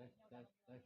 Tes, tes, tes.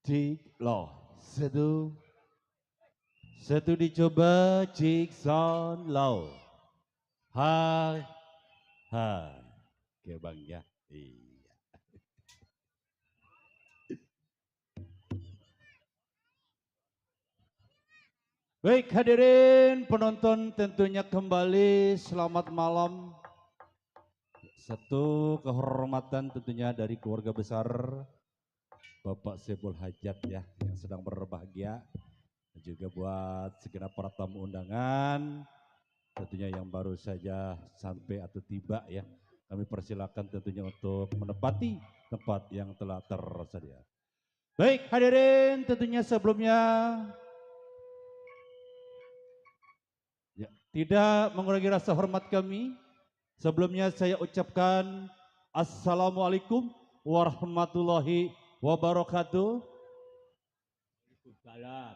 Cik loh, satu, satu dicoba cik sound low. Hai, hai, oke bang ya. Iya. Baik hadirin penonton tentunya kembali selamat malam. Satu kehormatan tentunya dari keluarga besar Bapak Sebul Hajat ya yang sedang berbahagia. Dan juga buat segenap para tamu undangan tentunya yang baru saja sampai atau tiba ya. Kami persilakan tentunya untuk menempati tempat yang telah tersedia. Baik hadirin tentunya sebelumnya ya, tidak mengurangi rasa hormat kami. Sebelumnya saya ucapkan Assalamualaikum warahmatullahi wabarakatuh. Waalaikumsalam.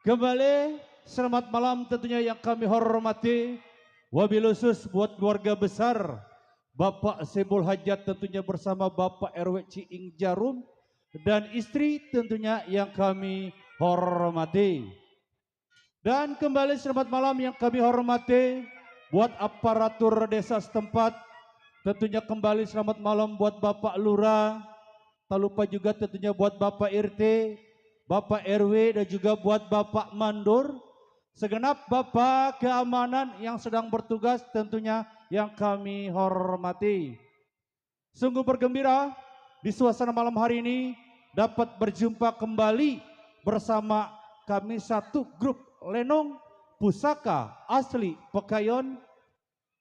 Kembali selamat malam tentunya yang kami hormati. Wabil khusus buat keluarga besar Bapak Sebul Hajat tentunya bersama Bapak RW Ciing Jarum dan istri tentunya yang kami hormati. Dan kembali selamat malam yang kami hormati buat aparatur desa setempat. Tentunya kembali selamat malam buat Bapak Lurah. Tak lupa juga tentunya buat Bapak RT, Bapak RW dan juga buat Bapak Mandur. Segenap Bapak keamanan yang sedang bertugas tentunya yang kami hormati. Sungguh bergembira di suasana malam hari ini dapat berjumpa kembali bersama kami satu grup lenong pusaka asli Pekayon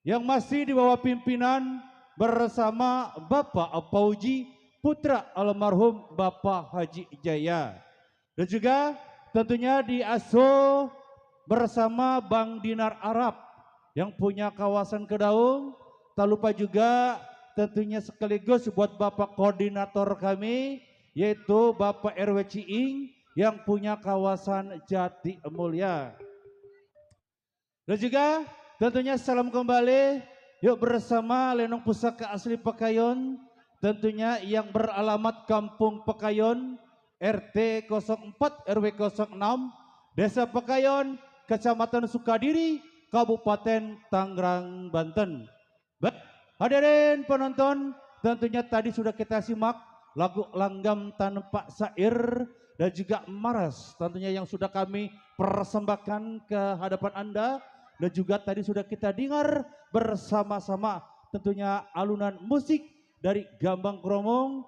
yang masih di bawah pimpinan bersama Bapak Pauji putra almarhum Bapak Haji Jaya. Dan juga tentunya diasuh bersama Bang Dinar Arab yang punya kawasan Kedaung. Tak lupa juga tentunya sekaligus buat Bapak Koordinator kami yaitu Bapak RW Ciing yang punya kawasan Jati Mulia. Dan juga tentunya salam kembali yuk bersama lenong pusaka asli Pekayon tentunya yang beralamat Kampung Pekayon RT 04 RW 06 Desa Pekayon Kecamatan Sukadiri Kabupaten Tangerang Banten. Baik, hadirin penonton, tentunya tadi sudah kita simak lagu Langgam Tanpa Sair dan juga Maras tentunya yang sudah kami persembahkan ke hadapan Anda, dan juga tadi sudah kita dengar bersama-sama tentunya alunan musik dari Gambang Kromong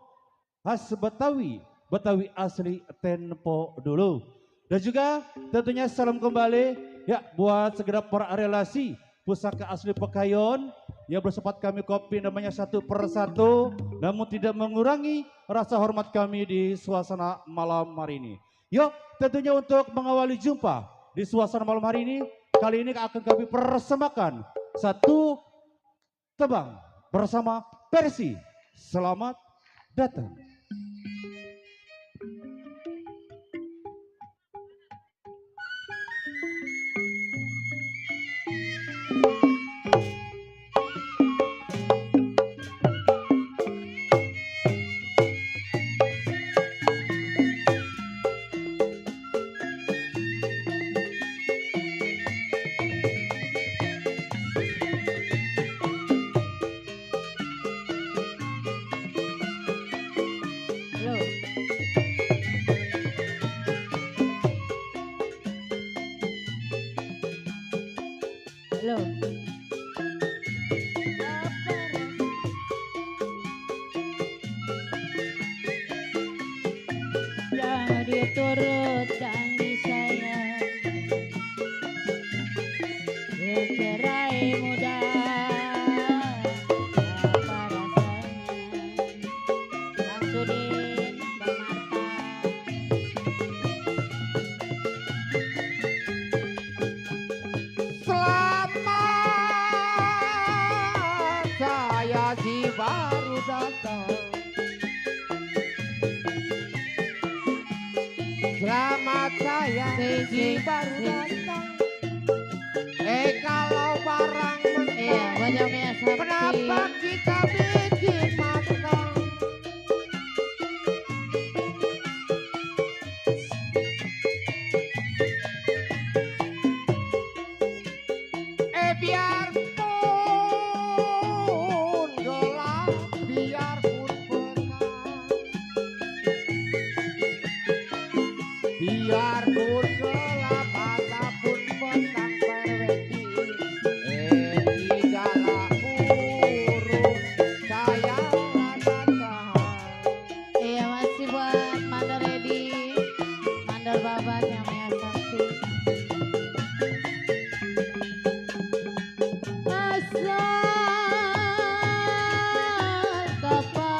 khas Betawi, Betawi asli tempo dulu. Dan juga tentunya salam kembali ya buat segenap para relasi pusaka asli Pekayon yang bersempat kami kopi namanya satu persatu, namun tidak mengurangi rasa hormat kami di suasana malam hari ini. Yuk tentunya untuk mengawali jumpa di suasana malam hari ini, kali ini akan kami persembahkan satu tebang bersama Persi. Selamat datang. Jangan diturut janji saya bercerai muda, apa rasanya Bang Sudin, Bang Marta. Selamat, saya si baru datang. Selamat, saya si baru datang. Kalau barang mentah, kenapa kita bikin matang? Biarpun gelap, biarpun pekat, biarpun gelap ataupun petang perweti, tidaklah burung saya datang. Iya masih buat Mandor Edi, Mandor Babat yang Mia Sakti. Asal kapal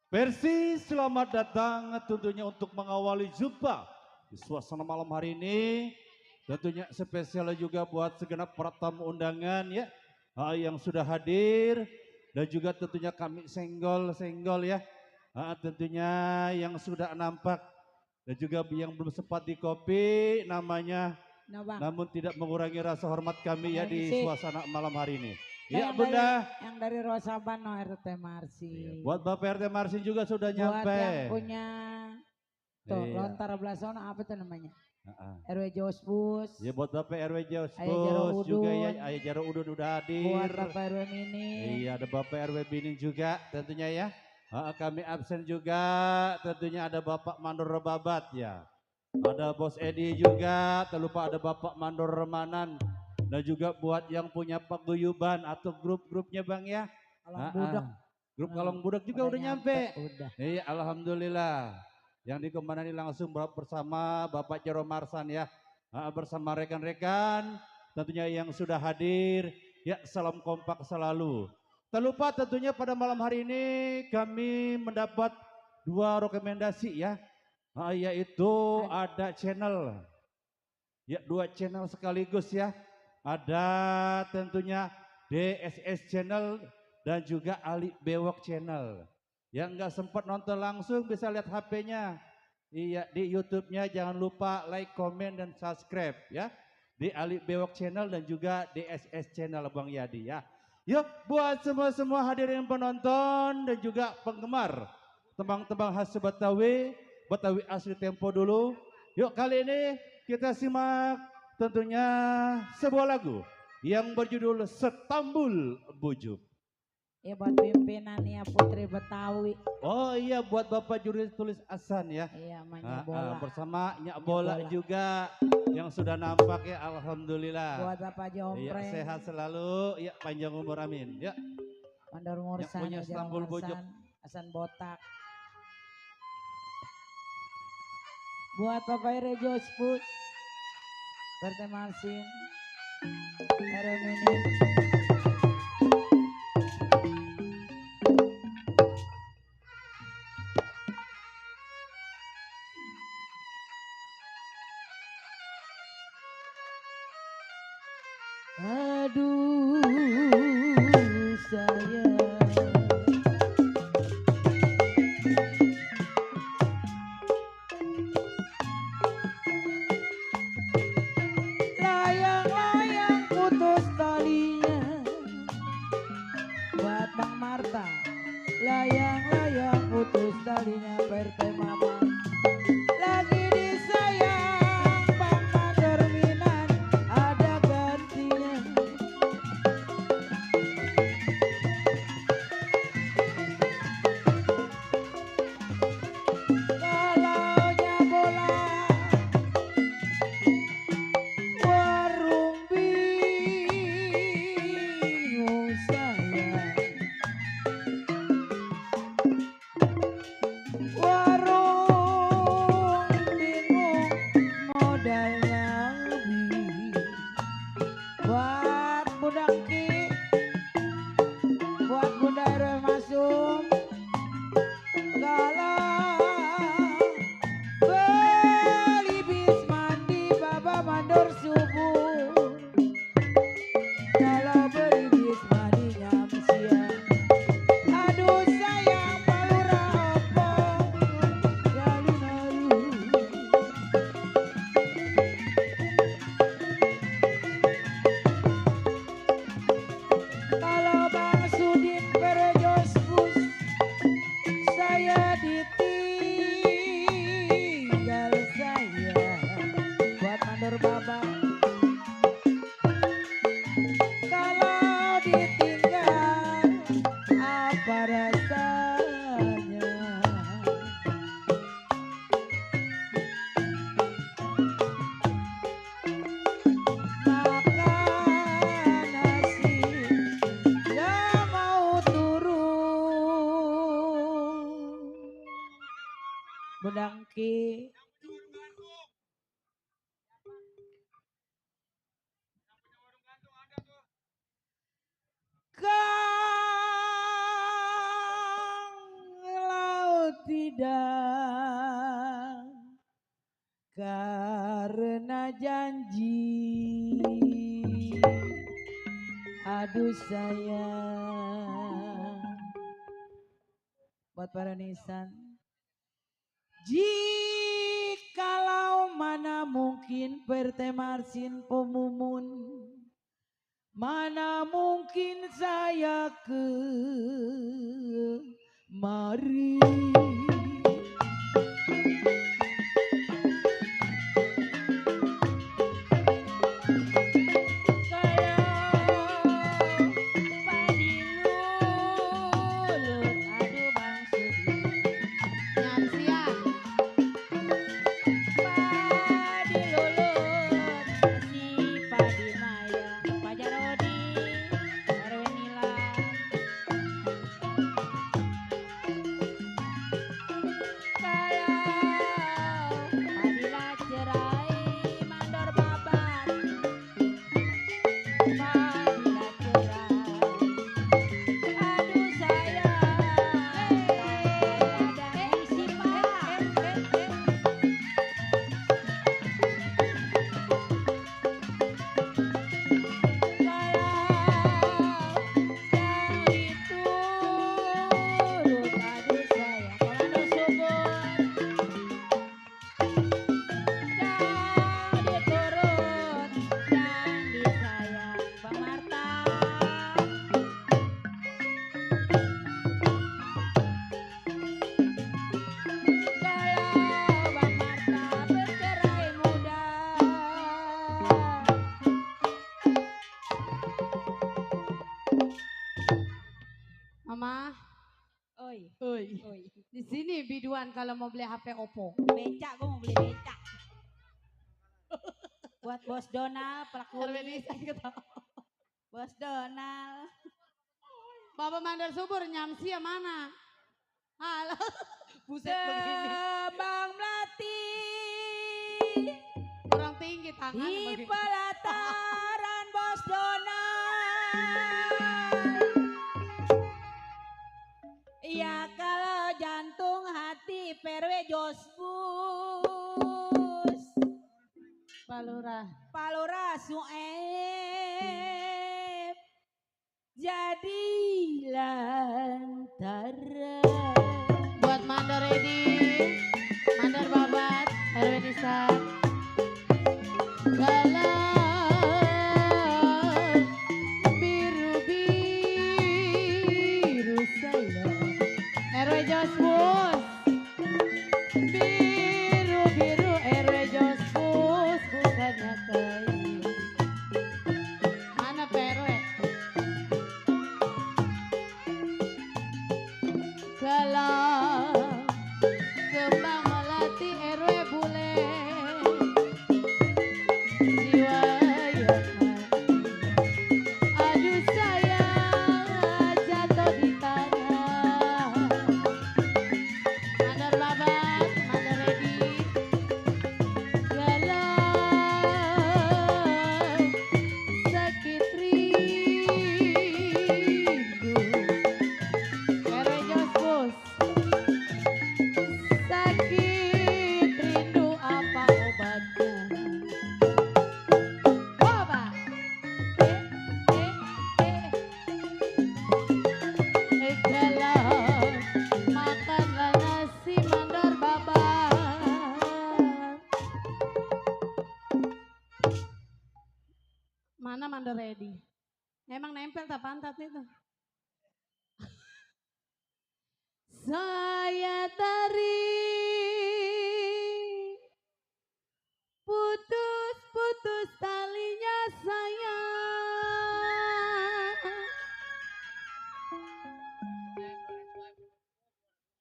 Versi selamat datang tentunya untuk mengawali jumpa di suasana malam hari ini. Tentunya spesial juga buat segenap para tamu undangan ya yang sudah hadir dan juga tentunya kami senggol ya. Tentunya yang sudah nampak dan juga yang belum sempat dikopi namanya, Nah, Bang. namun tidak mengurangi rasa hormat kami ya di Permisi. suasana malam hari ini. Nah, Ya Bunda. yang dari Rosaban no RT Marsi. Iya, buat Bapak RT Marsin juga sudah Buat nyampe. yang punya tuh Iya. Lontar Blasona apa tuh namanya? Heeh. RW Jospus. Ya buat Bapak RW Jaro Jospus juga Udun. ya, Ayah Jaro Udun udah Buat hadir. Bapak RW Mini. Iya ada Bapak RW Binin juga tentunya ya. Kami absen juga tentunya ada Bapak Mandor Babat ya. Ada Bos Edi juga, tak lupa ada Bapak Mandor Remanan. Dan juga buat yang punya paguyuban atau grup-grupnya Bang ya. Kalau budak. Grup Kalong Budak juga udah nyampe. Udah. Iya alhamdulillah. Yang dikomandani langsung bersama Bapak Jero Marsan ya. Bersama rekan-rekan tentunya yang sudah hadir. Ya salam kompak selalu. Tak lupa tentunya pada malam hari ini kami mendapat 2 rekomendasi ya. Yaitu ada channel. Ya 2 channel sekaligus ya. Ada tentunya DSS channel dan juga Ali Bewok channel. Yang nggak sempat nonton langsung bisa lihat HP-nya. Iya di YouTube-nya jangan lupa like, komen dan subscribe ya. Di Ali Bewok channel dan juga DSS channel Bang Yadi ya. Yuk buat semua hadirin penonton dan juga penggemar tembang-tembang khas Betawi, Betawi asli tempo dulu. Yuk kali ini kita simak tentunya sebuah lagu yang berjudul Setambul Bujuk. Ya buat pimpinan ya Putri Betawi. Oh iya buat Bapak juri tulis Asan ya. Iya mainnya bola. Bersama Nyak Nyak Bola Bola. juga yang sudah nampak ya alhamdulillah. Buat Bapak Iya Jompreng. sehat selalu, ya panjang umur amin. Ya. Mandor Mursan. punya Ejal Stambul Bujuk. Marsan, Hasan Botak. Buat Bapak Ire Jospus. RT Marsin. RW Mini. Aduh sayang. Layang-layang putus talinya. Buat Bang Marta. Layang-layang putus talinya bertema lagi disayang Bang Mandor Minan ada gantinya. karena janji. Aduh sayang, buat para nisan. Jikalau mana mungkin pertemarsin pemumun, mana mungkin saya kemari. Mama, Oi, oi. oi. Di sini biduan kalau mau beli HP Oppo. Becak, gue mau beli becak. Buat Bos Donald, pelaku Herweni saya ketawa. Bos Donald. Bapak Mandar Subur nyamsi ya mana? Halo. Buset begini. Bang Melati Kurang tinggi tangannya di begini. pelataran Bos Donald. Ya kalau jantung hati perwe Josbus Palura. Palura Sueb jadi lantaran. Buat Mandar Edi, Mandar Babat, Herweni Nisa. Galau biru-biru saya. RW Josbus. Biru-biru RW Josbus bukannya kayu. Mana PRW? Galau kembang melati RW bule. Jiwa yang aduh sayang jatuh di tanah. Mandar Babat, Mandar Edi. Galau sakit rindu. RW Josbus. Sakit rindu apa obatnya? Coba. Galau makanlah nasi Mandar Babat. Mana Mandar Edi? Emang nempel tak pantat itu? Saya tarik putus-putus talinya sayang.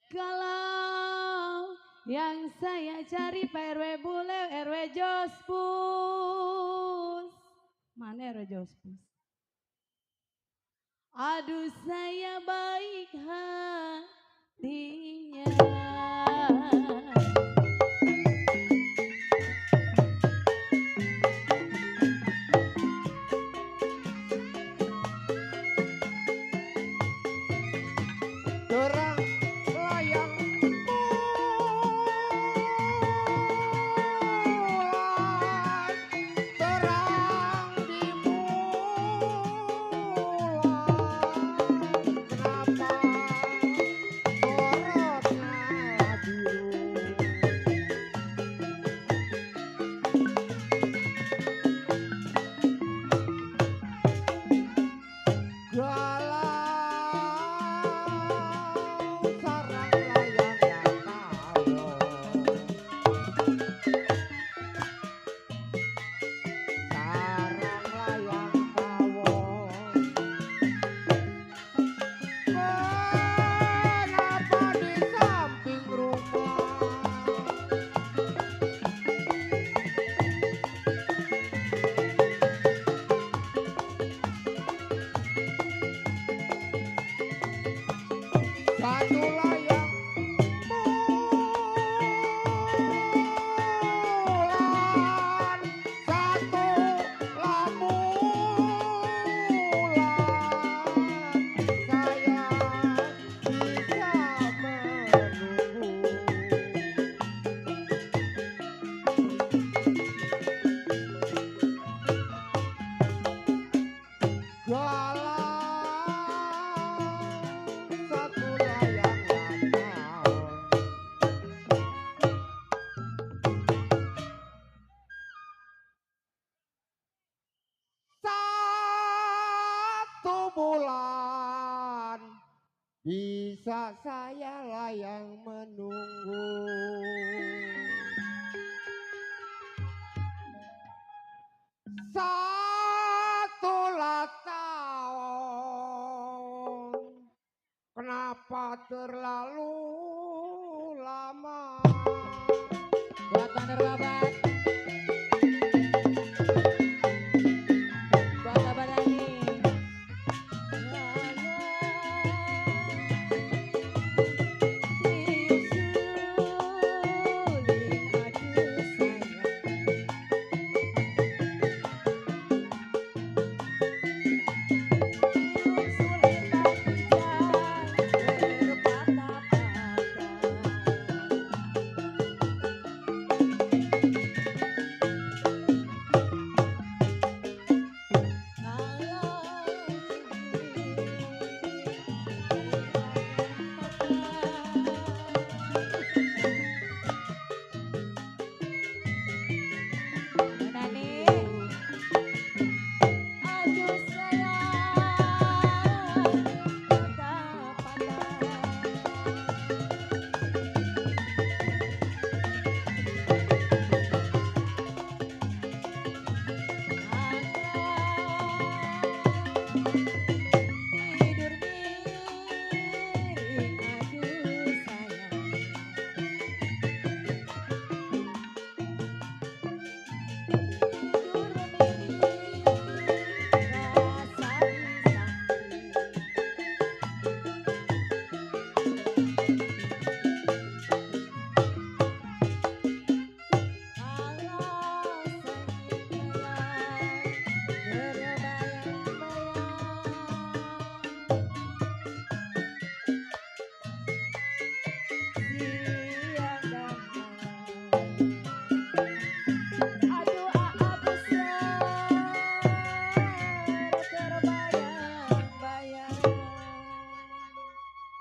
Kalau yang saya cari Pak RW bule, RW Jospus. Mana RW Jospus? Aduh saya baik hatinya. Dorang layang satu bulan bisa saya layang menunggu. Satulah tahun, kenapa terlalu lama? Buat Mandor Babat. Buat Babat Rani.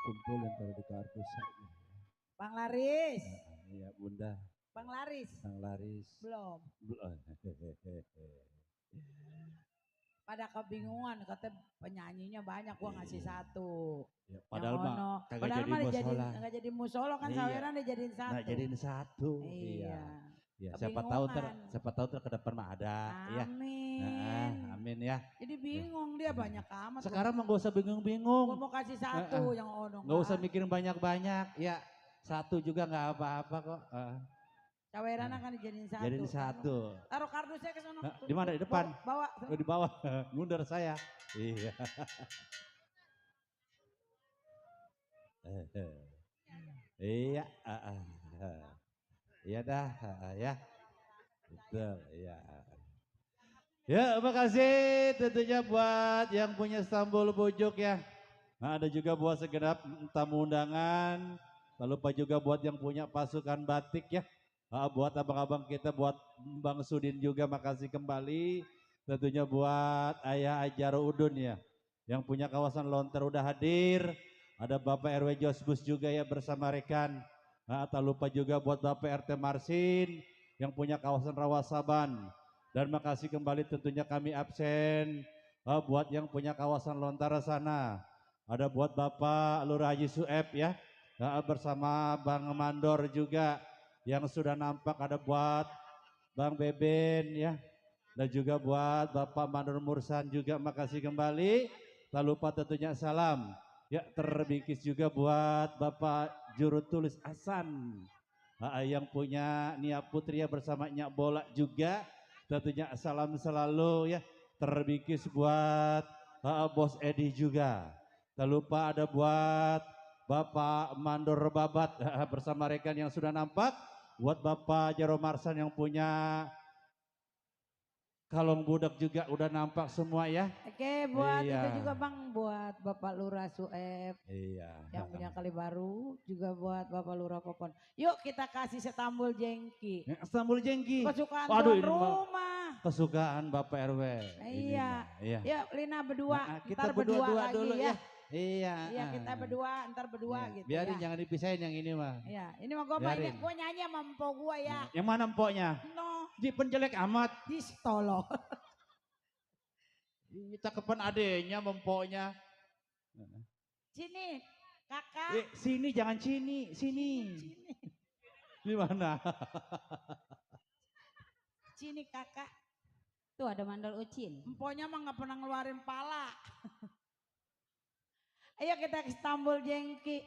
Kumpul yang taruh di kartu saya. Bang Laris. Iya bunda, Bang Laris. Sang Laris. Belum. Belum. Pada kebingungan kata penyanyinya banyak gua ngasih satu. Ya, padahal Yang mah ono. kagak Padahal jadi mah musola. nggak jadi musola kan Iya. saweran dijadiin satu. Nah jadiin satu. Iya. Ya, siapa tahu ke depan mah ada. Ya. Amin. Amin ya. Jadi bingung dia banyak amat. Sekarang mah gak usah Gua bingung-bingung. mau kasih satu yang ono. Gak usah mikirin banyak-banyak. Ya, satu juga nggak apa-apa kok. Saweran akan dijadiin satu. Jadiin satu. Taruh kardusnya ke sana. Di mana? Di depan? Bawa. Oh, di bawah. Ngundar saya. Iya. Iya. Iya dah. Ya. Betul. Iya. Ya, makasih tentunya buat yang punya Stambul Bujuk ya. Nah, ada juga buat segenap tamu undangan. Tak lupa juga buat yang punya pasukan batik ya. Buat abang-abang kita, buat Bang Sudin juga makasih kembali. Tentunya buat Ayah Ajaro Udun ya. Yang punya kawasan Lontar udah hadir. Ada Bapak RW Josbus juga ya bersama rekan. Nah, tak lupa juga buat Bapak RT Marsin yang punya kawasan Rawasaban. Dan makasih kembali tentunya kami absen buat yang punya kawasan Lontara sana. Ada buat Bapak Lurah Haji Sueb ya, bersama Bang Mandor juga yang sudah nampak. Ada buat Bang Beben ya, dan juga buat Bapak Mandor Mursan juga makasih kembali. Tak lupa tentunya salam ya terbikis juga buat Bapak Juru Tulis Hasan yang punya Nia Putri ya bersama Nyak Bola juga. Tentunya salam selalu ya terbikis buat Bos Edi juga. Tak lupa ada buat Bapak Mandor Babat bersama rekan yang sudah nampak. Buat Bapak Jaro Marsan yang punya Kalong Budak juga udah nampak semua ya. Oke, buat Iya. itu juga Bang, buat Bapak Lurah Sueb. Iya. Yang punya Kali Baru, juga buat Bapak Lurah Popon. Yuk kita kasih setambul jengki. Stambul Jengki. Kesukaan Waduh, tuan ini rumah. Kesukaan Bapak RW. Iya. Iya. Yuk Lina berdua, Nah, kita ntar berdua berdua lagi dulu ya. Iya. Iya kita berdua, ntar berdua Iya. gitu Biarin ya. jangan dipisahin yang ini mah. Iya, ini mah gue Biarin. nyanyi sama empok gue ya. Yang mana empoknya? No, Di penjelek amat. di stolo. Cakepan adenya mempoknya. Sini, kakak. Sini jangan sini, sini. Di mana? Sini kakak. Tuh ada mandor ucin. Emponya mah nggak pernah ngeluarin pala. Ayo kita ke Istanbul Jengki.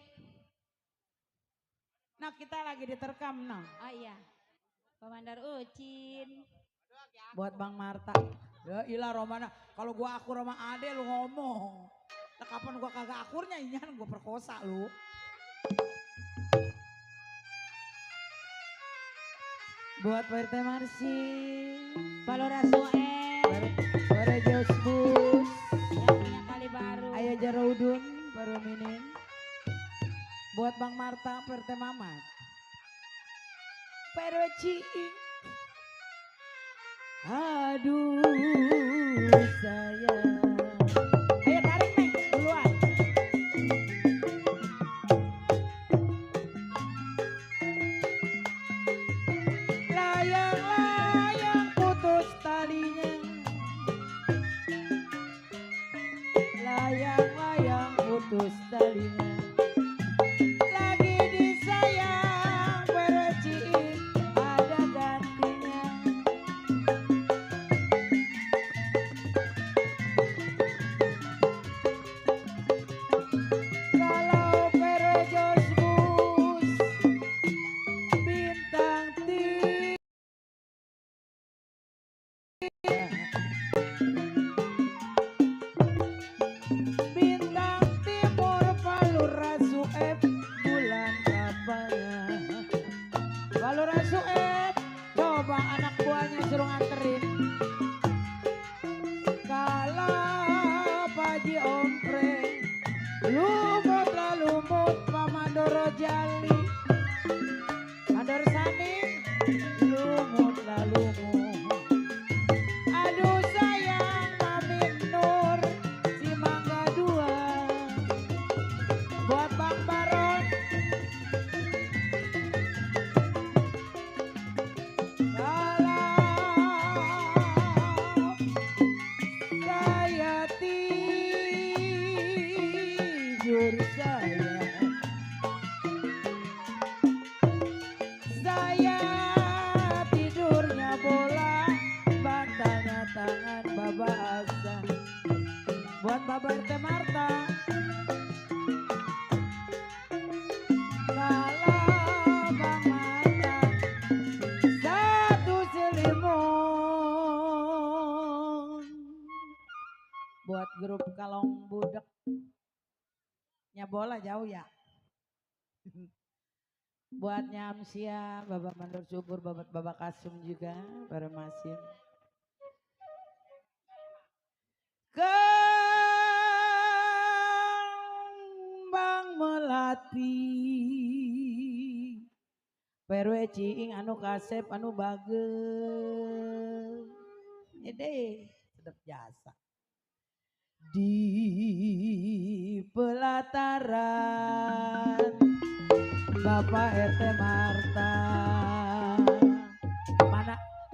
Nah kita lagi diterkam nah. Oh iya. Pemandor ucin. Buat Bang Marta. Ya ilah Romana. Kalau gua akur sama Ade lu ngomong. Nah, kapan gua kagak akurnya inyan gua perkosa lu. Buat Pak RT Marsi. Baloraso Para Jos Bus. yang punya kali baru. Ayah Jaraudun. Baru minin. Buat Bang Marta Pak RT Mamat. Pak RW Ciing. Aduh sayang. Ayo tarik nih duluan. Layang-layang putus talinya. Layang-layang putus talinya. Lagi disayang berciin ada gantinya. Kalau Perejos Bus bintang tiga. Bintang timur Palurasu F bulan kapan? Palurasu F coba anak buahnya suruh nganterin. Kalau Paji Ompreng lumut lah lumut Pamandoro Jali Mandor Saning lumut lah lumut. Aduh sayang Mamin Nur si Mangga Dua. Buat Bang Baron. Kalau saya tidur saya tidurnya bola bantalnya tangan Baba Asa. Buat Baba RT Marta. Kalau Bang Marta satu selimun. Buat grup Kalong Budek. Nya bola jauh ya. Buat Nyamsia, Bapak Mandor Subur, Bapak Kasum juga, para Masin. Kembang melati. Perwe Ciing anu kasep anu bagel. Ede sedap jasa. Di pelataran Bapak RT Marta.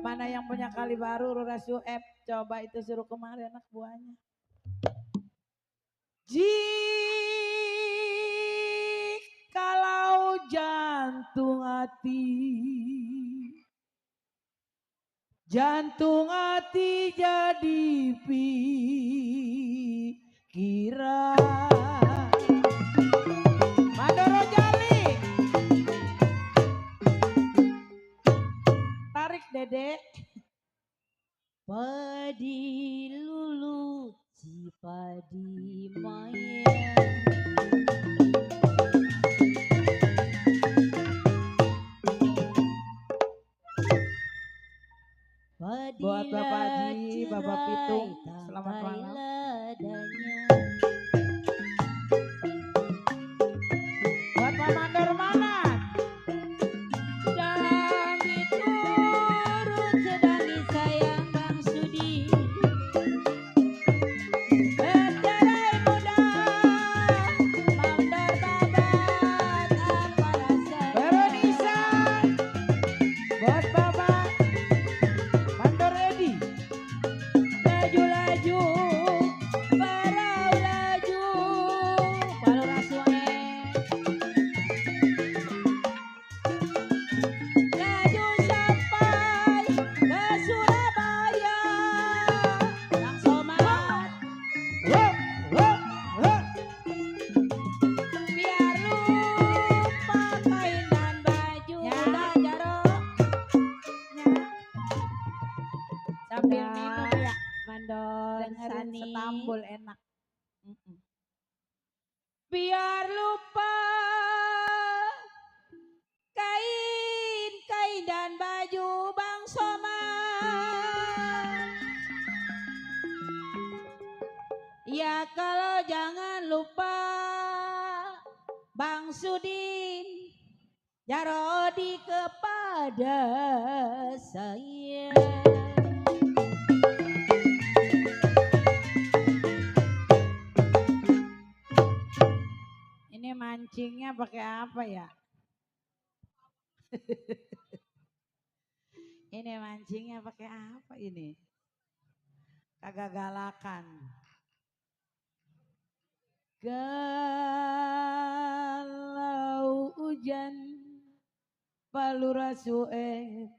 Mana yang punya kali baru Rurasio F coba itu suruh kemari anak buahnya. Kalau jantung hati jadi pikiran. Mandoro Jali. Tarik Dedek. Padi lulu cipadi mayang. Buat Bapak Haji, Bapak Pitung, selamat malam. Buat Pak Mandor Manat. Sedang diturut sedang disayang Bang Sudi. Bercerai muda Mandor babat apa rasa. Veronisa. Buat Bapak Mandor Edi. Laju-laju Sambil minum ya. Mandor Dengerin Sani. setambul enak. Biar lupa kain-kain dan baju Bang Somad. Ya kalau jangan lupa Bang Sudin Jarodi kepada saya. Ini mancingnya pakai apa ya? Ini mancingnya pakai apa ini? Kagak galakan. Kalau hujan palura suet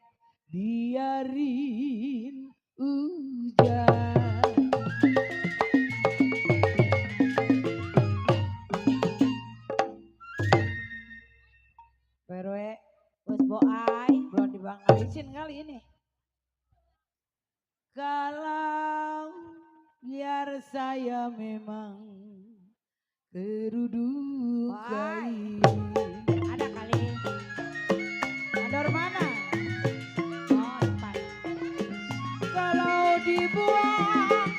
biarin hujan. Perwe bos boai belum dibangalisin kali ini. Kalau biar saya memang kerudukan. Ada kali. Mandor mana? Oh, depan. Kalau dibuang,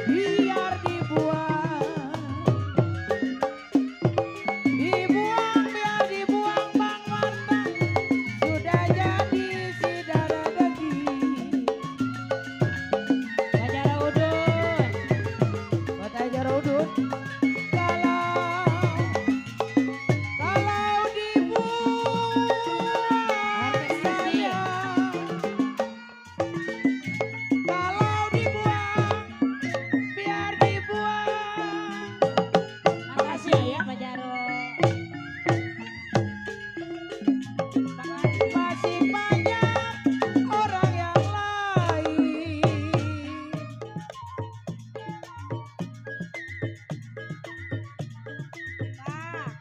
biar dibuang. Dibuang, biar dibuang Bang Marta. Sudah jadi si darah daging. Ajar udut. Buat ajar udut. Kalau dibuang saya, kalau dibuang biar dibuang. Makasih ya Pak Jaro. Masih banyak orang yang lain. Nah.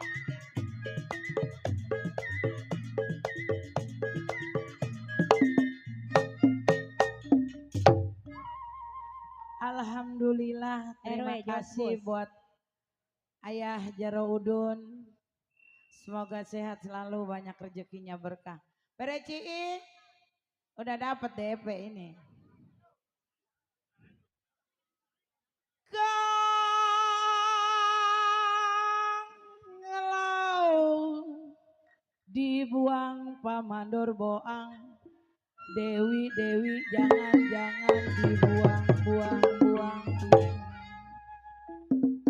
Alhamdulillah, terima RW kasih Josbus. buat Ayah Jaro Udun. Semoga sehat selalu, banyak rezekinya berkah. Pereci, udah dapat DP ini. Kalau dibuang Pamandor Boang. Dewi, Dewi, jangan dibuang.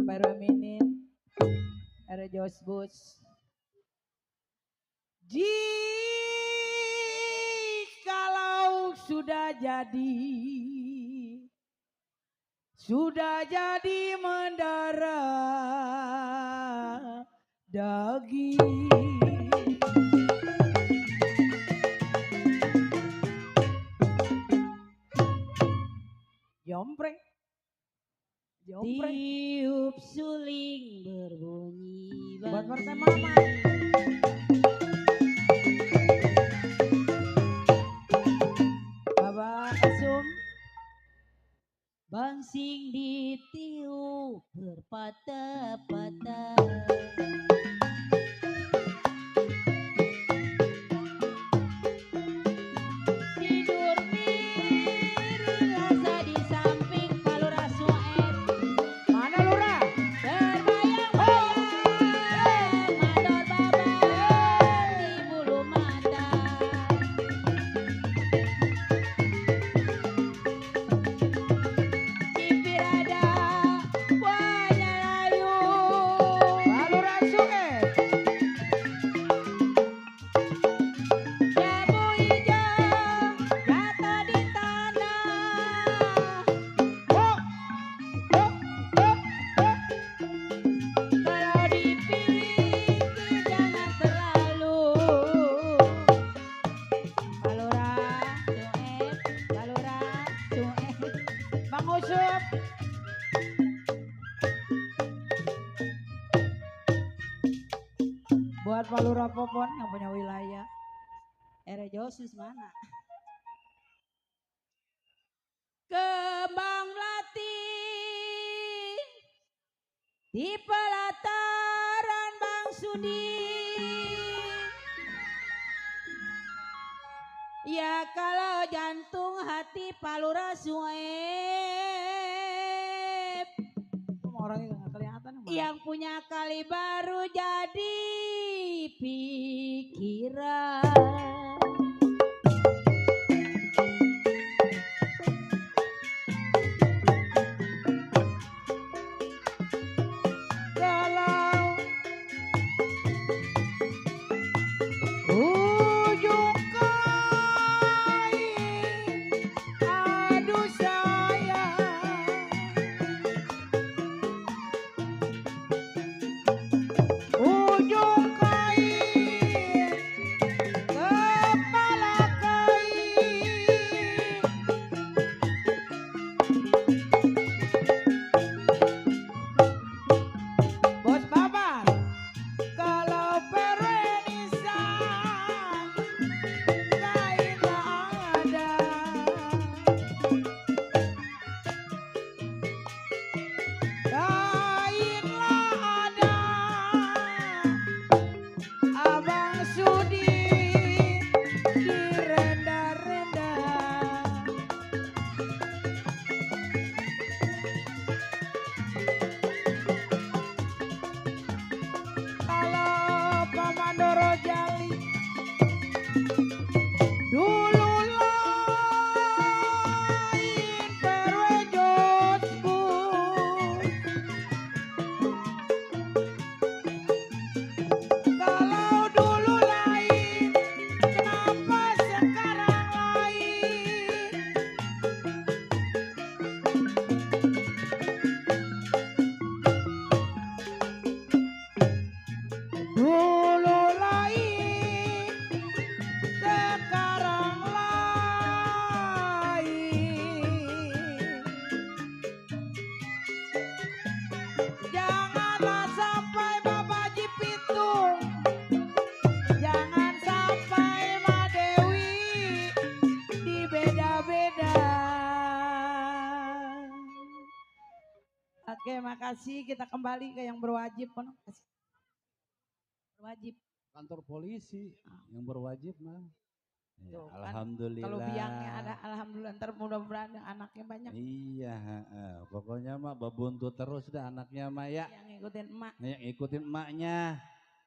Baru minin, ada Josbus. Jikalau sudah jadi mendarah daging. Jompreng. Tiup suling berbunyi. Buat bang. partai mama. Bapak Asum. Bangsing ditiup berpatah-patah. Tidur miring rasa di samping Palura Suet. Mana lurah? Terbayang-bayang mandor babat di bulu mata. Cipir ada wajah layu. Lurah Suet. Jambu hijau jatuh di tanah. Kalau dipilih jangan terlalu. Palura Suet, Palura Suet. Bang Usup. Buat Palura Popon yang punya wilayah. Ere Josus mana? di pelataran Bang Sudi. Ya kalau jantung hati palura suep. Orangnya nggak kelihatan. Yang punya kali baru jadi pikiran. Kalau ujung kain, aduh sayang, ujung kain, kepala kain. Bos Babar, kalau perenisan kainlah ada. Kainlah ada, Abang Sudi direnda-renda. Kalau Pak Mandoro Jali dulu lain perwejotku. Kalau dulu lain, kenapa sekarang lain? Dulu lain, sekarang lain. Janganlah sampai Babaji Pitung, jangan sampai Ma Dewi dibeda-beda. Oke, makasih. Kita kembali ke yang berwajib. Berwajib. Kantor polisi yang berwajib mah. Ya, Tuh, kan. alhamdulillah. Kalau biangnya ada, alhamdulillah. Ntar mudah-mudahan anaknya banyak Iya, pokoknya mah babuntu terus dah anaknya mah ya. yang ngikutin emak. Yang ikutin emaknya.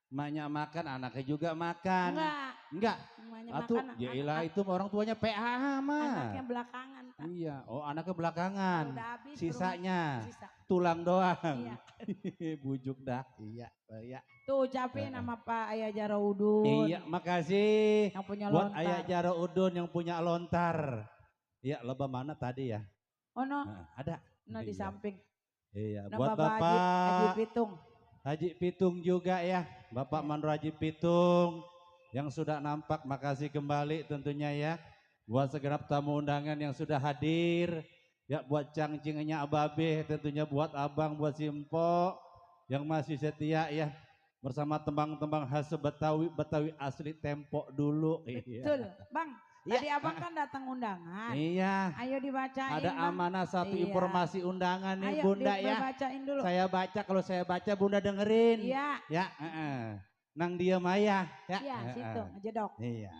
Emaknya makan, anaknya juga makan. Enggak. Emaknya Atuh, makan. ya ilah itu mah orang tuanya PA mah. Anaknya belakangan. Tak. Iya, oh anaknya belakangan. Udah habis. Sisanya Sisa. tulang doang. Iya. Bujuk dah. Iya, iya. Tuh ucapin nama Pak Ayah Jaroudun. Iya, makasih. Yang punya Buat lontar. Ayah Jaro Udun yang punya lontar. Iya, lomba mana tadi ya? Oh no, Ada. no di Iya. samping. Iya, Nama buat Bapak Haji Bapak Pitung. Haji Pitung juga ya. Bapak Mandro Haji Pitung yang sudah nampak, makasih kembali tentunya ya. Buat segenap tamu undangan yang sudah hadir. Ya buat cangcingnya Ababe, tentunya buat Abang, buat Simpo yang masih setia ya. Bersama tembang-tembang khas Betawi, Betawi asli tempo dulu. Betul, Bang. Iya. Tadi abang kan datang undangan. Iya. Ayo dibacain. Ada Bang. amanah satu Iya. informasi undangan nih Ayo Bunda ya. dibacain dulu. Saya baca, kalau saya baca Bunda dengerin. Iya. Ya, nang dia Maya. Ya, Iya, situ ngejedok. Iya.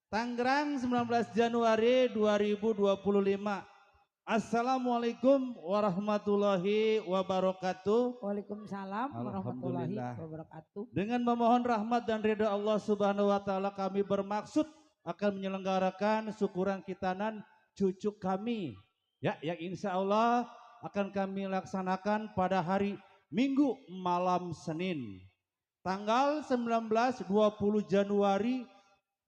Tangerang 19 Januari 2025. Assalamualaikum warahmatullahi wabarakatuh. Waalaikumsalam warahmatullahi Alhamdulillah. wabarakatuh. Dengan memohon rahmat dan ridha Allah Subhanahu wa taala, kami bermaksud akan menyelenggarakan syukuran khitanan cucu kami. Ya, yang insya Allah akan kami laksanakan pada hari Minggu malam Senin. Tanggal 19-20 Januari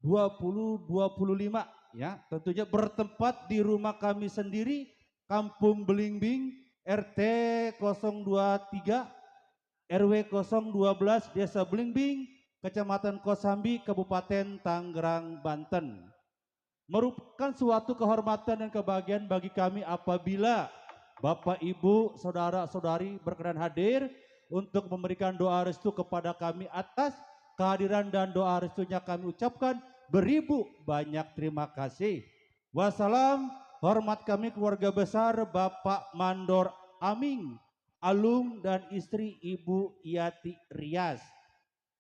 2025. Ya, tentunya bertempat di rumah kami sendiri, Kampung Belingbing, RT 023, RW 012, Desa Belingbing, Kecamatan Kosambi, Kabupaten Tangerang, Banten. Merupakan suatu kehormatan dan kebahagiaan bagi kami apabila Bapak, Ibu, Saudara-saudari berkenan hadir untuk memberikan doa restu kepada kami. Atas kehadiran dan doa restunya kami ucapkan beribu banyak terima kasih. Wassalam, hormat kami keluarga besar Bapak Mandor Aming, Alung dan istri Ibu Yati Rias.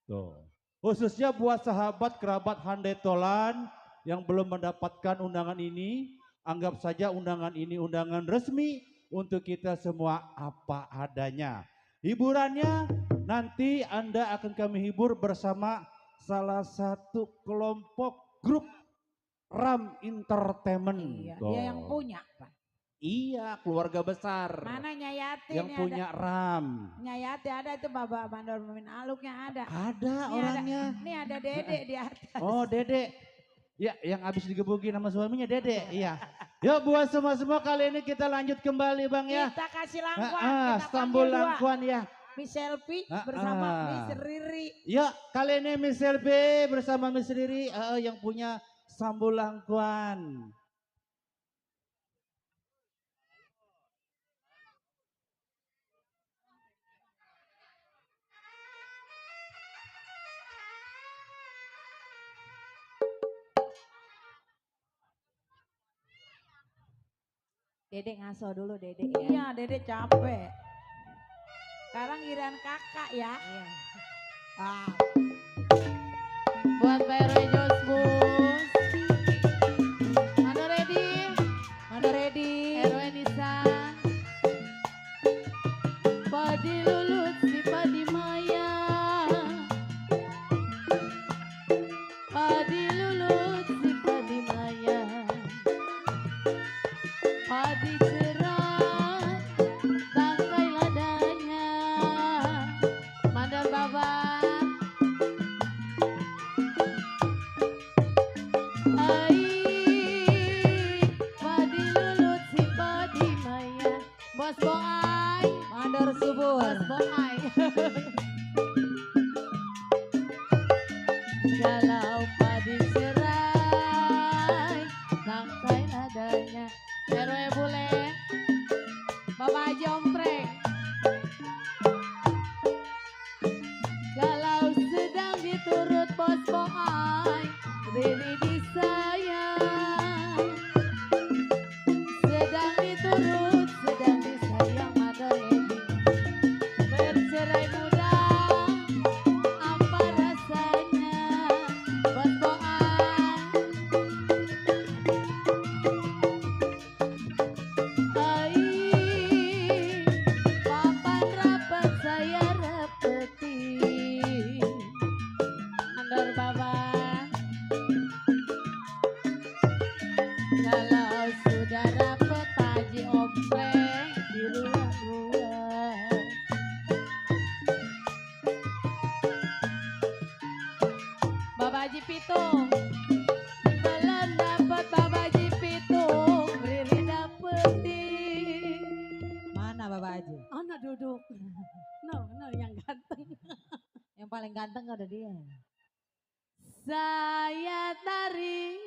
Tuh. Khususnya buat sahabat kerabat Handai Tolan yang belum mendapatkan undangan ini, anggap saja undangan ini undangan resmi untuk kita semua apa adanya. Hiburannya nanti Anda akan kami hibur bersama salah satu kelompok grup Ram Entertainment. Iya, Tuh. dia yang punya, Pak. Iya, keluarga besar. Mana Nyayati Yang ini punya ada. Ram. Nyayati ada itu Bapak Mandor Mimin Aluknya ada. Ada Ini orangnya. Ini ada Dede di atas. Oh, Dede. Ya, yang habis digebukin sama suaminya Dede. Iya. Yuk buat semua-semua kali ini kita lanjut kembali Bang ya. Kita kasih langkuan. Kita Stambul panggil dua. langkuan ya. Miss Selfie bersama Miss Riri. Ya, kali ini Miss LB bersama Miss Riri yang punya Stambul langkuan. Dede ngaso dulu Dede ya. Iya, Dede capek. Sekarang giliran kakak ya. Iya. Ah. Buat Pak RW Jos Bus. Mano ready? Mana ready? RW Nisan. Padi lulut si padi maya. Padi lulut si padi maya. Padi cerah tangkai ladanya. Mandar Baba. Ai, padi lulut si padi maya. Bos boai, Mandor subur. bos boai. Kalau padi serai, tangkai nadanya. RW bule, Bapak Jompreng. Kalau sedang diturut bos boai, Riri disayang. Sedang diturut, sedang disayang Mada Edi. Bercerai muda, apa rasanya bos boai? Ai, papan rapat saya rapeti. Andor Baba. Kalau sudah rapet Haji Ompreng di ruang-ruang. Bapak Haji Pitung. Belum dapet Bapak Haji Pitung. Riri dapetin. Mana Bapak Haji? Ana duduk. No, yang ganteng. Yang paling ganteng ada dia. Saya tarik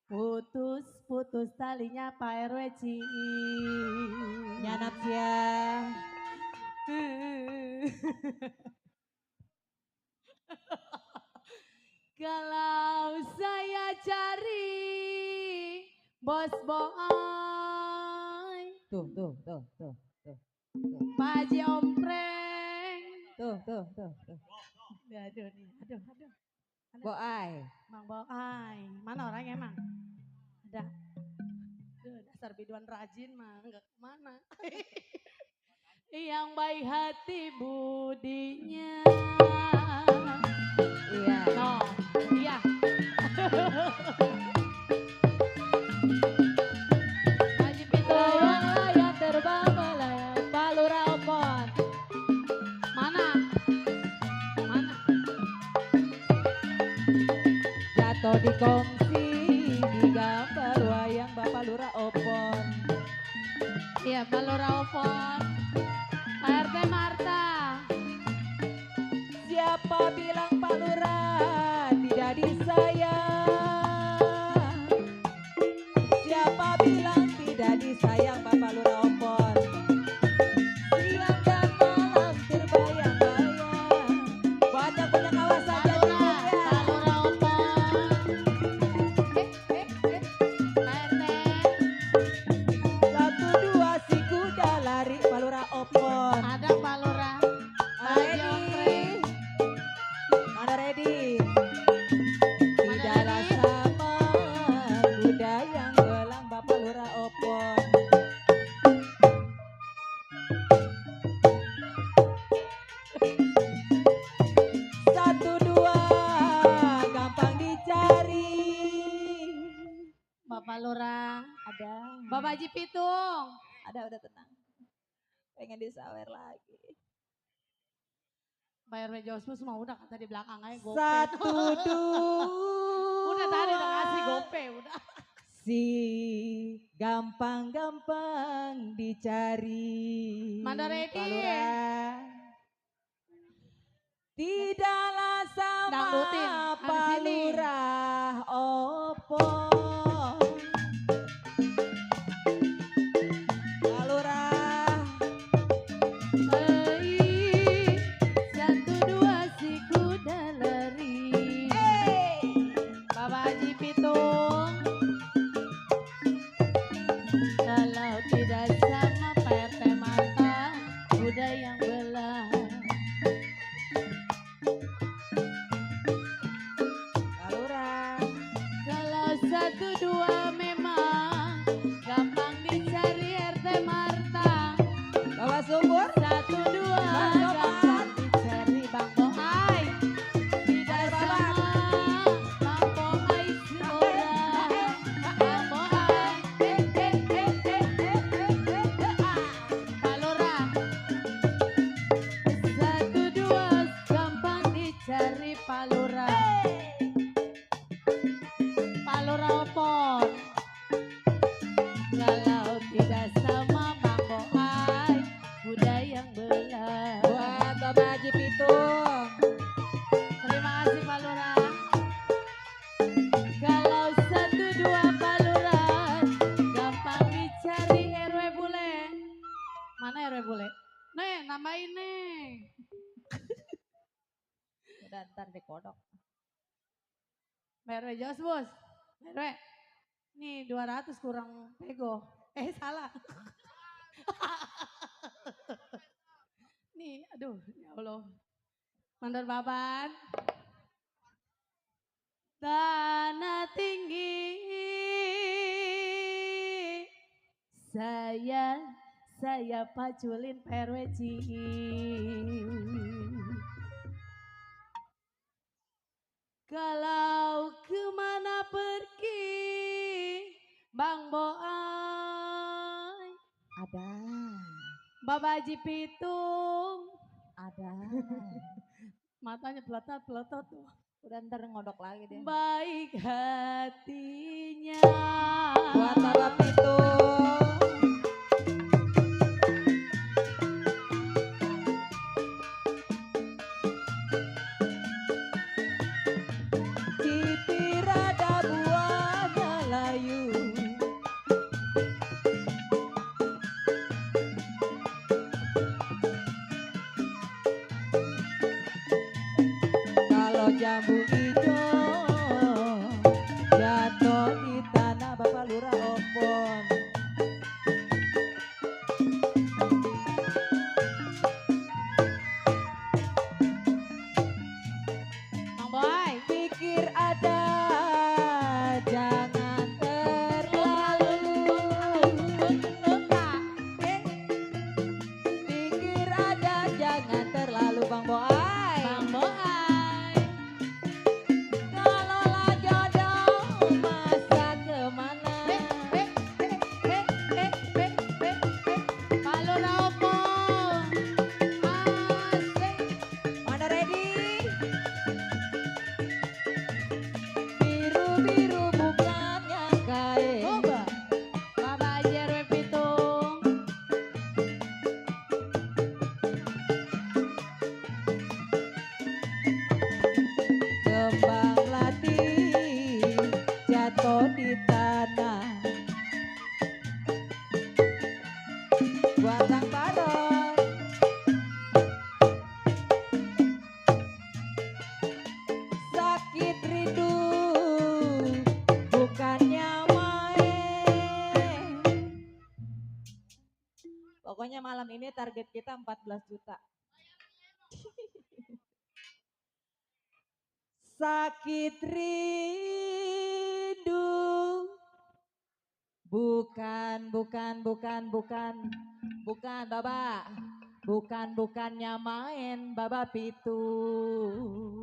putus talinya Pak RW Nyanap ya. Kalau saya cari bos boai, Tuh. Pak Haji Ompreng. Tuh. Aduh nih, aduh. Boai. Bang Boai, mana orangnya emang? Ada. Duh, dasar biduan rajin mah, enggak kemana. Yang baik hati budinya. Iya. No, iya. Haji Pitung, layang terbang melayang Palura Opon. Mana? Jatuh di kongsi di gambar wayang Bapak Lurah Opon. Iya, Palura Opon. Pak RT Marta. Siapa bilang Pak Lurah tidak disayang? Siapa bilang tidak disayang Bapak Lurah Opon? Siang dan malam terbayang-bayang. Banyak punya kawasan dan Palura Opon. Pak RT. 1, 2, Bapak Lurah, Ada. Bapak Haji Pitung. Ada udah tenang. Pengen disawer lagi. Bayar Josmus mah udah kata di belakang aja gope. Satu Udah tadi udah ngasih gope udah. si gampang-gampang dicari. Mandor Edi. Pak Lurah. Tidaklah sama Dangdutin, habis Pak ini. Lurah opo. Pak Lurah. Satu dua si kuda lari. Bapak Haji Pitung. Kalau tidak sama PT Mata, kuda yang belah. Pak Lurah. Kalau satu dua memang gampang dicari RT Marta. Bawa sumur. Satu dua Bang Soman. gampang dicari Bang Boai. Tidak sama Bang Boai seorang. Bang Boai. Pak Lurah. Satu dua gampang dicari Pak Lurah. Pak Lurah opon. Kalau tidak sama Bang Boai, kuda yang belah. Buat Bapak Haji Pitung. Terima kasih Pak Lurah. Kalau satu dua Pak Lurah, gampang dicari RW bule. Mana RW bule? Nih, nambahin nih. Udah ntar dikodok. RW Jos bos. RW. Nih 200 kurang pego. Salah. Nih, aduh, ya Allah. Mandor Baban. Tanah tinggi. Saya paculin PRWC. Kalau kemana pergi Bang Boai. Ada. Bapak Haji Pitung. Ada. Matanya peletot tuh. Udah ntar ngodok lagi deh. Baik hatinya. Buat Bapak Pitung. Cipir ada buahnya layu. Kalau jambu hijau jatuh di tanah Bapak Lurah opon. Bang Boai. Pikir ada, jangan terlalu. Pikir ada, jangan terlalu Bang Boai. Bang Boai. Kalaulah jodoh masa kemana? Pak Lurah opon. Asik. Mana ready? Biru-biru bukannya kain. Coba. Bapak Haji RW Pitung. Kembang melati jatuh di tanah. Batang parot sakit rindu bukannya main. Pokoknya malam ini target kita 14 juta. Sakit rindu bukan Baba, bukannya main Baba Pitung.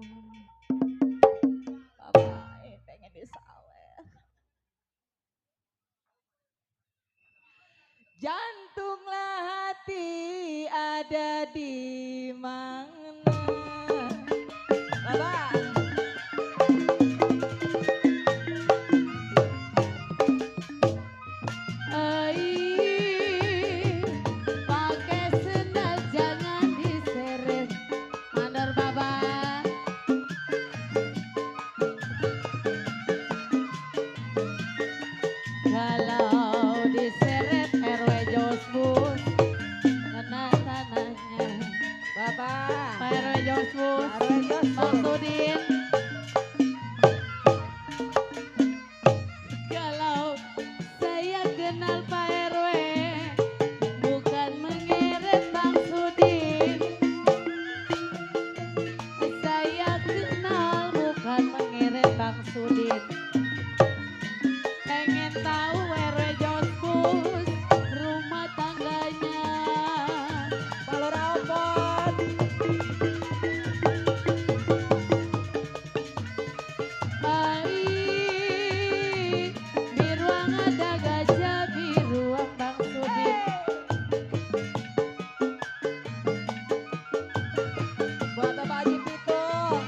Baba pengen disawer. ada di mana? Bapak. Pakai sendal jangan diseret. Mandor Baba. Kalau diseret RW Josbus, kena tanahnya. Bapak. Pak RW Josbus, RW Josbus. Maksudin. Kalau saya kenal Pak RW, bukan mengeret Bang Sudin. Saya kenal bukan mengeret Bang Sudin. Pengen tahu RW Josbus rumah tangganya. Balur Alpon. Di ruang ada gajah, di ruang Bang Sudin. Buat Bapak Haji Pitung.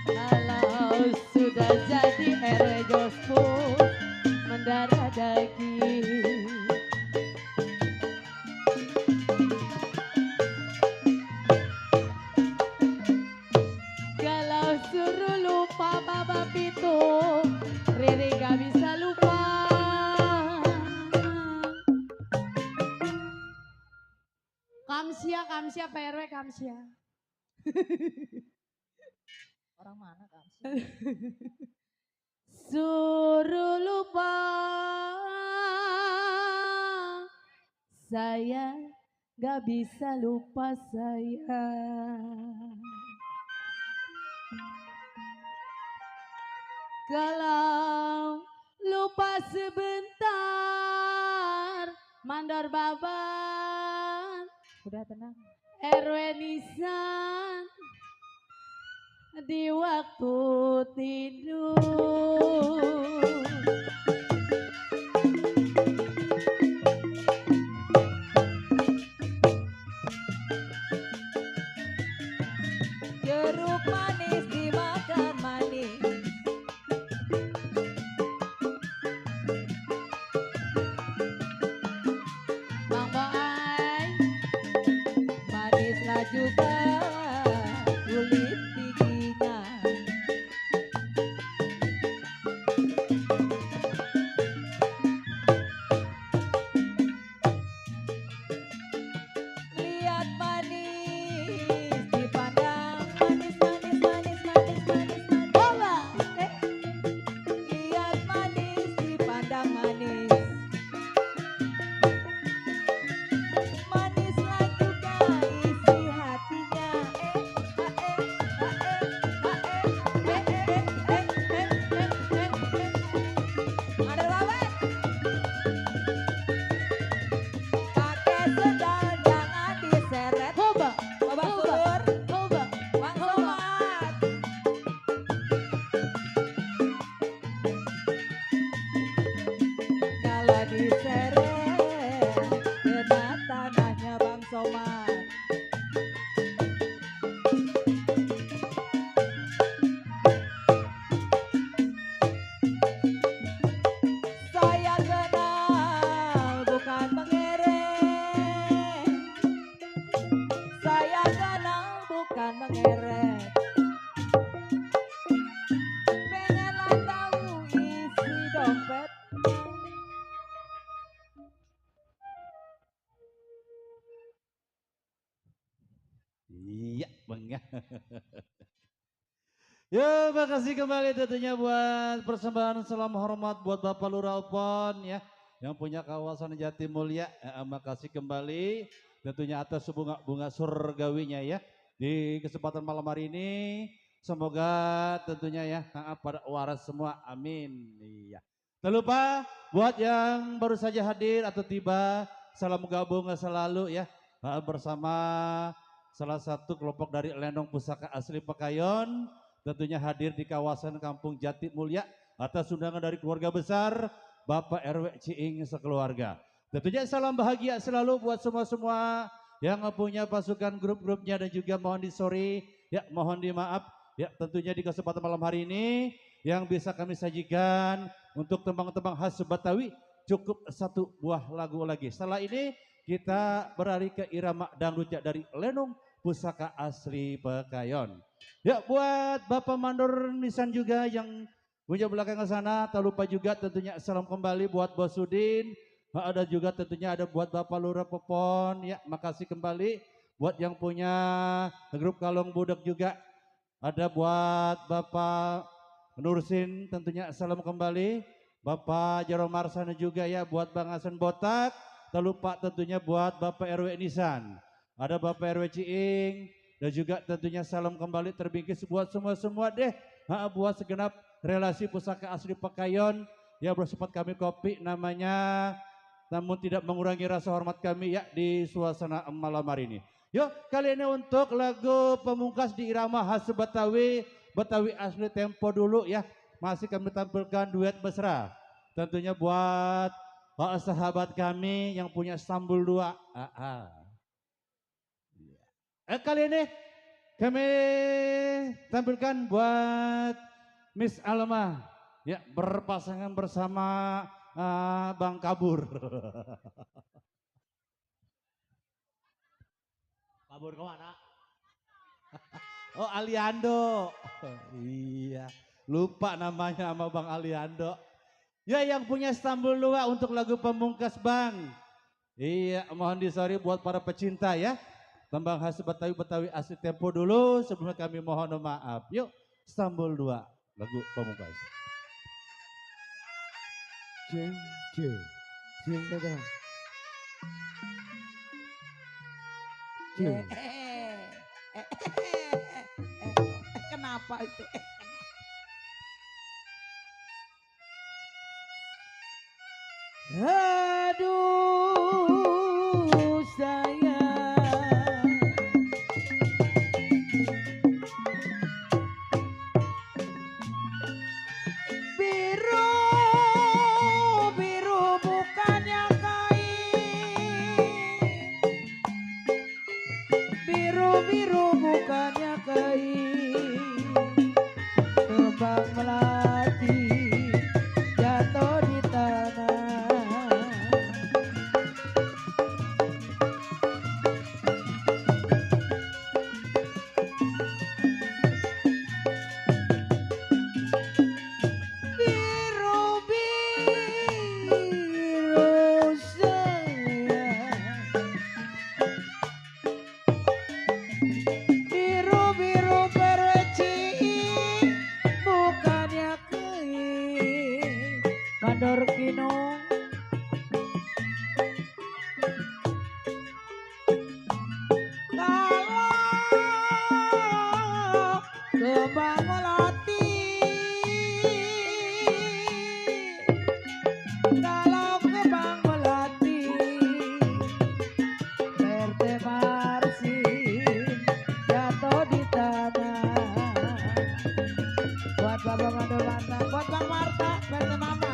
Kalau sudah jadi RW Josbus mendarah daging. Kalau suruh lupa Bapak Pitung, Riri gak bisa lupa. Kamsia Pak RW Kamsia. Orang mana kan? Suruh lupa saya gak bisa lupa saya. Kalau lupa sebentar mandor baban Udah tenang. RW Nisan di waktu tidur. Jeruk manis dimakan manis. Bang Boai, Manislah juga kulit giginya. Lihat manis dipandang manis manis manis manis manis manis. Boba, Lihat manis dipandang manis. Manislah juga isi hatinya. Ada lawan. Pakai sendal jangan diseret. boba, Bapak Sur, boba. Bang Somad. Kalau diseret kena tanahnya Bang Somad. Saya kenal bukan mengeret. Saya kenal bukan mengeret. Pengenlah tahu isi dompet. Iya, Bang ya. Ya, makasih kembali tentunya buat persembahan salam hormat buat Bapak Lurah Alpon ya, yang punya kawasan Jatimulya. Makasih kembali tentunya atas bunga surgawinya ya. Di kesempatan malam hari ini, semoga tentunya ya pada waras semua, amin. Iya. Tak lupa buat yang baru saja hadir atau tiba, salam gabung selalu ya bersama salah satu kelompok dari Lenong Pusaka Asli Pekayon. Tentunya hadir di kawasan Kampung Jatimulya atas undangan dari keluarga besar Bapak RW Ciing sekeluarga. Tentunya salam bahagia selalu buat semua-semua yang punya pasukan grup-grupnya dan juga mohon disori, ya mohon dimaaf, ya tentunya di kesempatan malam hari ini yang bisa kami sajikan untuk tembang-tembang khas Betawi cukup satu buah lagu lagi. Setelah ini kita beralih ke irama dangdut dari Lenong Pusaka Asli Pekayon. Ya buat Bapak Mandor Nisan juga yang punya belakang ke sana, tak lupa juga tentunya salam kembali buat Bos Sudin. Ada juga tentunya ada buat Bapak Lurah Popon, ya makasih kembali. Buat yang punya grup Kalong Budak juga, ada buat Bapak Nursin tentunya salam kembali. Bapak Jaro Marsana juga ya, buat Bang Hasan Botak. Tak lupa tentunya buat Bapak RW Nisan. Ada Bapak RW Ciing, dan juga tentunya salam kembali terbingkis buat semua-semua deh. Buat segenap relasi Pusaka Asli Pekayon, ya bersifat kami kopi namanya, namun tidak mengurangi rasa hormat kami ya di suasana malam hari ini. Yuk kali ini untuk lagu pemungkas di irama khas Betawi, Betawi asli tempo dulu ya. Masih kami tampilkan duet mesra. Tentunya buat sahabat kami yang punya Stambul 2. Kali ini kami tampilkan buat Miss Alma ya berpasangan bersama Bang Kabur. Kabur kemana? Oh Aliando. Iya, lupa namanya sama Bang Aliando. Ya yang punya Stambul 2 untuk lagu pemungkas Bang. Iya, mohon disori buat para pecinta ya. Tembang khas Betawi, Betawi asli tempo dulu sebelumnya kami mohon maaf. Yuk Stambul 2 lagu pemungkas. Cing, cing, cing, dadah. Cing. Kenapa itu? Aduh sayang, biru biru bukannya kain, biru biru bukannya kain, kembang melati jatuh di tanah. Biru biru sayang, biru biru berweci bukannya kain, mandor kinong kalau kembang melati, kalau kembang melati bertemarsin jatuh di tanah. Buat Bapak Mandor Marta, buat Bang Marta, Berte Mama.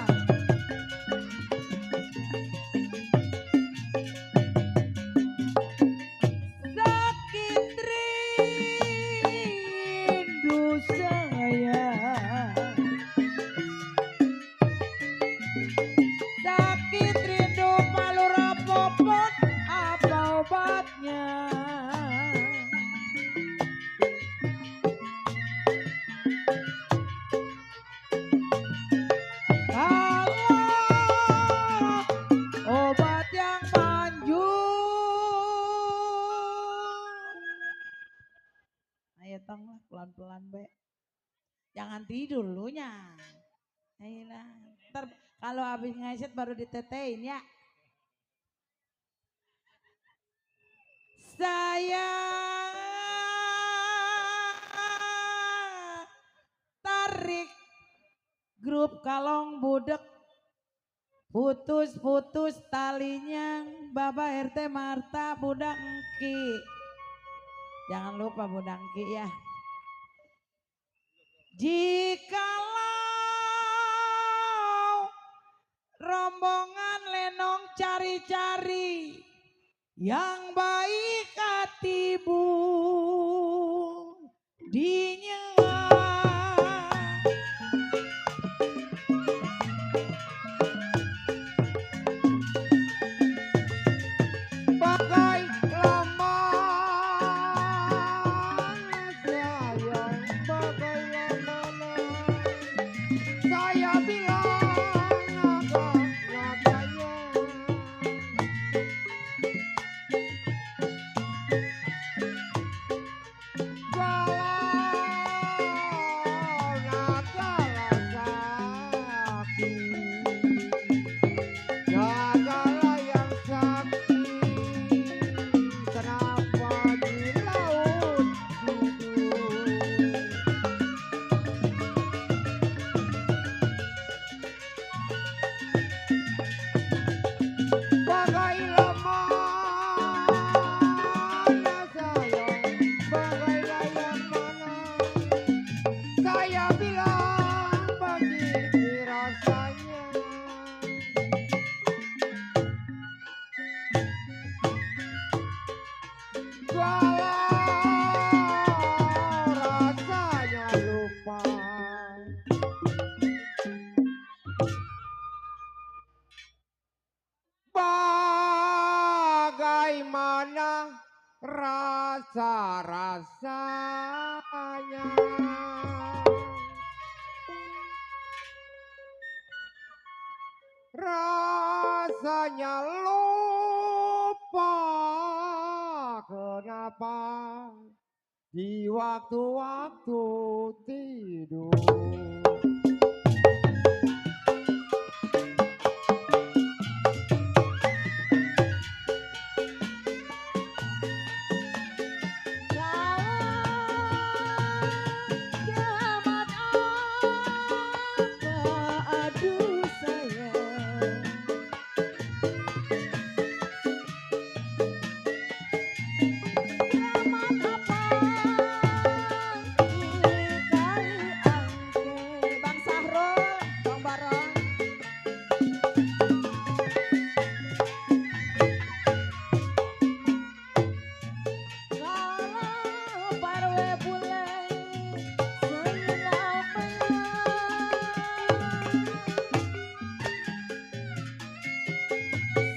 Sakit rindu sayang, sakit rindu Palura Popon, apa obatnya? Kalau obat yang manjur, ayo tong lah pelan-pelan be, jangan tidur lu nya. Ayolah, ntar kalau habis ngeset baru ditetein ya. Saya tarik grup Kalong Budek, putus-putus talinya Baba RT Marta Budang Engki. Jangan lupa Budang Engki ya. Jikalau rombongan Lenong cari-cari yang baik tibu dinya bagai lama sayang, bagai lama saya bilang naga-naganya. Walau nagalah sakti, nagalah yang sakti, kenapa di laut duduk? Bagai lamanya sayang, bagai layang mana saya bilang begini rasanya. Walau rasanya lupa, bagaimana rasa-rasanya. Rasanya lupa, kenapa di waktu-waktu tidur. Kiamat apa aduh sayang. Kiamat apa kali angke. Bang Sahrul Bang Barong. Kalau parwe bule seilau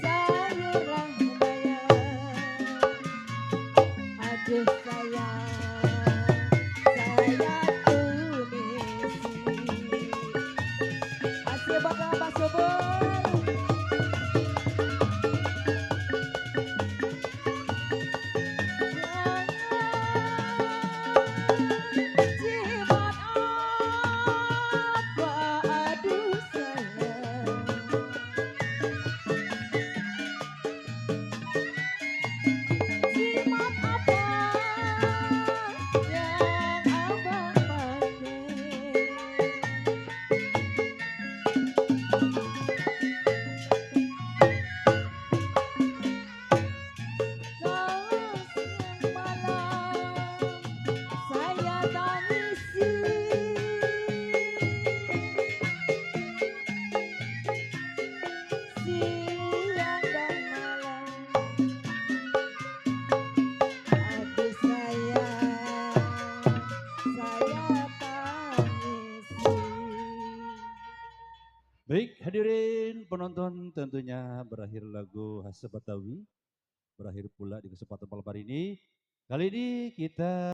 sayurlah bayar. Aduh sayang, saya tumisi. Asih bakal Mbak Subur. Jimat apa aduh sayang. Jimat apa yang abang pakai. Kalau siang malam saya tangisi. Siang dan malam aduh sayang, saya tangisi. Baik hadirin penonton, tentunya berakhir lagu khas Betawi, berakhir pula di kesempatan malam hari ini. Kali ini kita